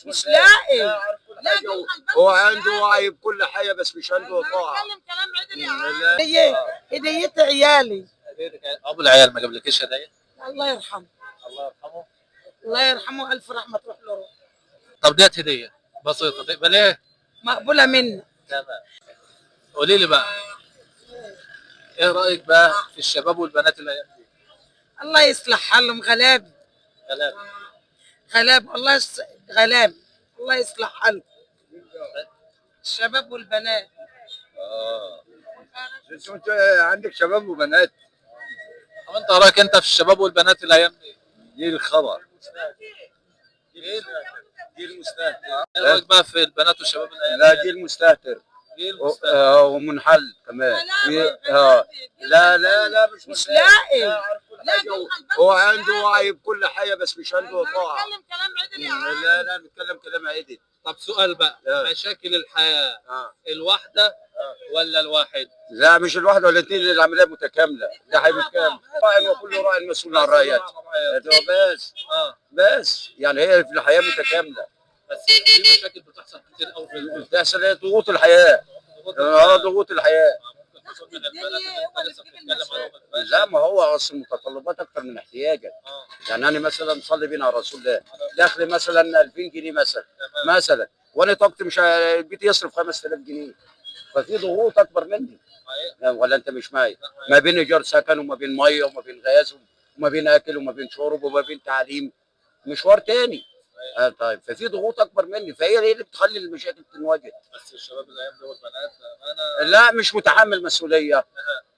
مش لاقي. لا، هو عنده وعي بكل حاجة بس مش عنده طاعة. اتكلم كلام عدل يا عم. لا. هدية، هدية عيالي. ابو العيال ما جابلكيش هديه؟ الله يرحمه. الله يرحمه. الله يرحمه، الف رحمه تروح له روح. طب ديت هديه بسيطة، تقبل ايه؟ مقبولة مني. تمام. قولي لي بقى، ايه رايك بقى في الشباب والبنات الايام دي؟ الله يصلح حالهم، غلاب. غلاب. غلاب، الله غلاب، الله يصلح حالهم الشباب والبنات. انت عندك شباب وبنات. طب انت رايك انت في الشباب والبنات الايام دي؟ جيل الخبر. جيل جيل مستهتر. ايه رايك بقى في البنات والشباب الايام لا، دي؟ جيل مستهتر. جيل مستهتر. ومنحل كمان. غلاب. اه لا لا لا، مش لاقي. لا، هو عنده وعي بكل حاجة بس مش عنده طاعة. اتكلم كلام عدل يا عم. لا لا، بنتكلم كلام عدل. طب سؤال بقى، مشاكل الحياة الواحدة ولا الواحد؟ لا، مش الواحد ولا الاثنين، العملية متكاملة، ده هيبقى راعي وكل راعي مسؤول عن رعيته. بس بس يعني هي في الحياة متكاملة. بس في مشاكل بتحصل كتير قوي في بتحصل هي ضغوط الحياة. ضغوط الحياة. ممكن تكون من البنات اللي انت لسه بتتكلم عنهم. لا، ما هو اصل متطلبات اكتر من احتياجك. يعني انا مثلا، صلي بينا على رسول الله، دخل مثلا 2000 جنيه مثلا. مثلا وانا طاقتي مش البيت يصرف 5000 جنيه، ففي ضغوط اكبر مني. ولا انت مش معايا؟ ما بين ايجار سكن وما بين مية وما بين غاز وما بين اكل وما بين شرب وما بين تعليم، مشوار تاني. طيب، ففي ضغوط اكبر مني، فهي هي اللي بتخلي المشاكل تنواجه. بس الشباب الايام دي والبنات بامانه. لا، مش متحمل مسؤولية،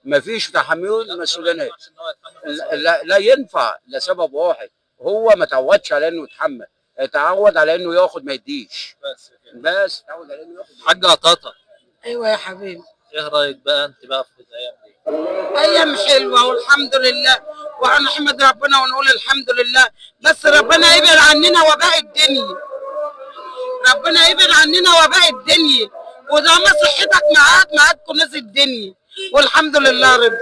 ما فيش تحمل مسؤولية. ما ينفعش إن هو يتحمل مسؤولية. لا لا ينفع لسبب واحد، هو ما تعودش على انه يتحمل، اتعود على انه ياخد ما يديش. بس كده. بس اتعود على انه ياخد. حاجة قطاطا. ايوه يا حبيبي. ايه رايك بقى انت بقى في الايام دي؟ ايام حلوة والحمد لله، وهنحمد ربنا ونقول الحمد لله، بس ربنا يبعد عننا وباء الدنيا. ربنا يبعد عننا وباء الدنيا، وده ما صحتك معاك، معاك كنوز الدنيا، والحمد لله رب.